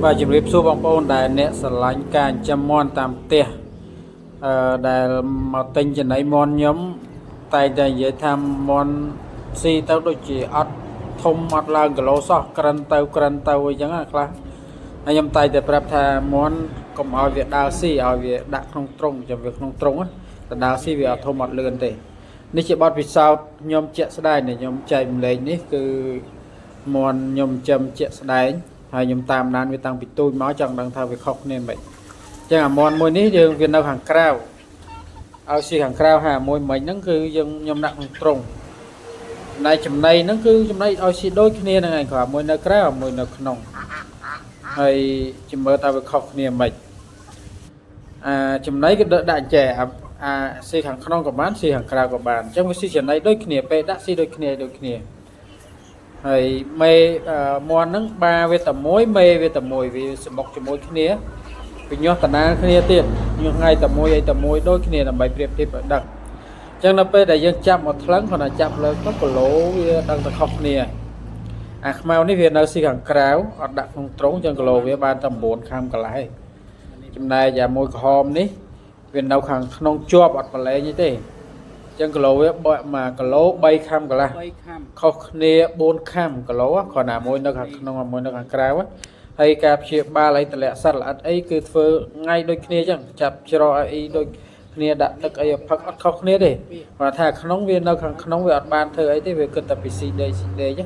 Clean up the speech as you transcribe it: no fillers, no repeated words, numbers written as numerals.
បាទជំរាបសួរបងប្អូនដែលអ្នកស្រឡាញ់ការចិញ្ចឹមមាន់តាមផ្ទះអឺដែលមកទិញចំណីមាន់ខ្ញុំតែងតែនិយាយថាមាន់ស៊ីទៅដូចជាអត់ធំអត់ឡើងគីឡូសោះក្រិនទៅក្រិនទៅអីចឹងណាខ្លះហើយខ្ញុំតែងតែប្រាប់ថាមាន់កុំឲ្យវាដើរស៊ីឲ្យវាដាក់ក្នុងទ្រុងចាំវាក្នុងទ្រុងណាតែដើរស៊ីវាអត់ធំអត់លឿនទេនេះជាបទពិសោធន៍ខ្ញុំជាក់ស្ដែងដែលខ្ញុំចែកម្លែកនេះគឺមាន់ខ្ញុំចិញ្ចឹមជាក់ស្ដែង ហើយខ្ញុំតាមដានវាតាំងពីទូចមកចង់ដឹងថាវាខុសគ្នាមិនអញ្ចឹងអាមន់មួយនេះយើងវានៅខាងក្រៅឲ្យស៊ីខាងក្រៅហើយអាមួយមិញហ្នឹងគឺយើងខ្ញុំដាក់ក្នុងទ្រុងចំណែកចំណីហ្នឹងគឺចំណីឲ្យស៊ីដូចគ្នាហ្នឹងឯងគ្រាន់មួយនៅក្រៅអាមួយនៅក្នុងហើយជំមើលថាវាខុសគ្នាមិនអាចំណីគឺដាក់ចែអាអាស៊ីខាងក្នុងក៏បានស៊ីខាងក្រៅក៏បានអញ្ចឹងវាស៊ីចំណីដូចគ្នាពេលដាក់ស៊ីដូចគ្នាដូចគ្នា ហើយមេអឺមន់ហ្នឹងបាវាតែមួយមេវាតែមួយវាសម្បុកជាមួយគ្នាវាញាស់តាណាគ្នាទៀតញាស់ថ្ងៃតែមួយអីតែមួយដូចគ្នាដើម្បីប្រៀបធៀបឲ្យដឹងអញ្ចឹងនៅពេលដែលយើងចាប់មកថ្លឹងគ្រាន់តែចាប់លើទៅគីឡូវាដឹងតែខុសគ្នាអាខ្មៅនេះវានៅស៊ីខាងក្រៅអត់ដាក់ក្នុងទ្រុងអញ្ចឹងគីឡូវាបានតែ9ខាំកន្លះឯងចំណែកអាមួយក្រហមនេះវានៅខាងក្នុងជាប់អត់ប្រឡែងទេអញ្ចឹងគីឡូវាបើ1គីឡូ3ខាំកន្លះ 3ខាំ ខុសគ្នា4ខាំគីឡូគ្រាន់តែមួយនៅខាងក្នុងមួយនៅខាងក្រៅហើយការព្យាបាលអីតម្លាក់សត្វល្អិតអីគឺធ្វើថ្ងៃដូចគ្នាអញ្ចឹងចាប់ច្រកអីដូចគ្នាដាក់ទឹកអីឲ្យផឹកអត់ខុសគ្នាទេគាត់ថាក្នុងវានៅខាងក្នុងវាអត់បានធ្វើអីទេវាគិតតែពីស៊ីដេកស៊ីដេក